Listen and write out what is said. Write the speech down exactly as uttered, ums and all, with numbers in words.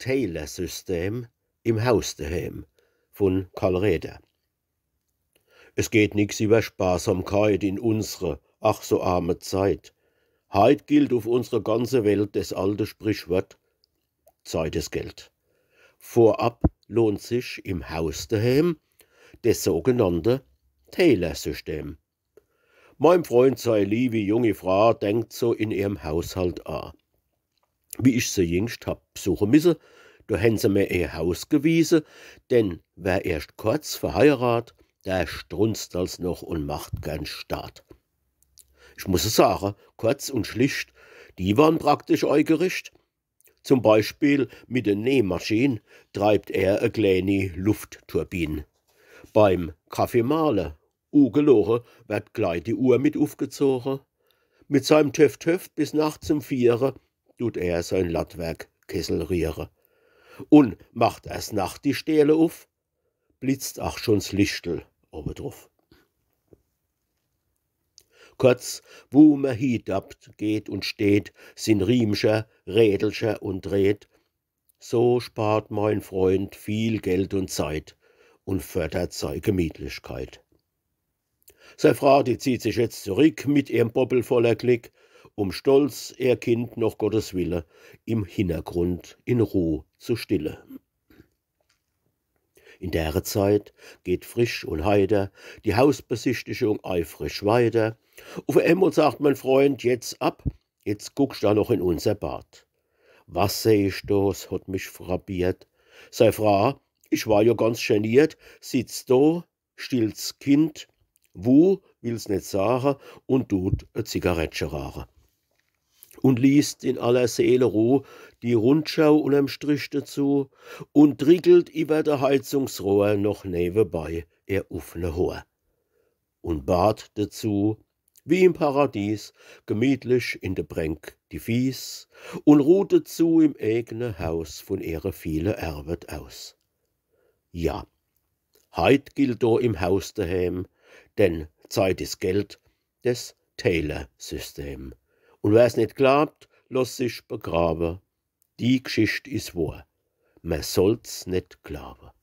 Teilersystem im Haus daheim von Karl Räder. Es geht nix über Sparsamkeit in unsre ach so arme Zeit. Heit gilt auf unsre ganze Welt des alte Sprichwort: Zeit is Geld. Vorab lohnt sich im Haus daheim des sogenannte Teilersystem. Meim Freund sei liewi jungi Fra denkt so in ihrem Haushalt a. Wie ich se jingst hab besuche misse, do hen se mir ihr Haus gewiese, denn wer erscht kurz verheirat, der strunzt als noch und macht gern Staat. Ich muss es sage, kurz und schlicht, die waren praktisch eigericht. Zum Beispiel mit der Nähmaschin treibt er e kleeni Luftturbin. Beim Kaffeemahle, ugeloge, werd glei die Uhr mit ufgezoge. Mit seinem Töff-Töff bis nachts um viere tut er sein Lattwerkkessel riere. Und macht erst nacht die Stähle uf, blitzt ach schon's Lichtel obe druf. Kurz, wu mer hiedappt, geht und steht, sin Riemcher, Rädelcher und Dräht, so spart mein Freund viel Geld und Zeit und fördert sei Gemütlichkeit. Sei Fra, die zieht sich jetzt zurück mit ihrem Bobbel voller Glick, um stolz ihr Kind noch Gottes Wille im Hintergrund in Ruh zu stille. In dere Zeit geht frisch und heiter die Hausbesichtigung eifrig weiter. Uf emol sagt mein Freund: „Jetzt ab, jetzt guckst da noch in unser Bad.“ Was seh ich do, es hat mich frappiert. Sei Fra, ich war jo ganz geniert, sitzt do, stillt's Kind, wu, will's net sage, und tut e Zigarettche rauche. Und liest in aller Seele Ruh die Rundschau unterm Strich dazu und drickelt iwwer de Heizungsrohr noch newebei ihr uffne Hoor. Und bad dazu, wie im Paradies, gemütlich in de Bränk die Fieß und ruht dazu im eegne Haus von ihre viele Ärwet aus. Ja, heit gilt do im Haus daheim, denn Zeit is Geld, des Teilersystem. Und wer's net glaubt, loss sich begrabe. Die Gschicht is wohr. Mer soll's net glaube.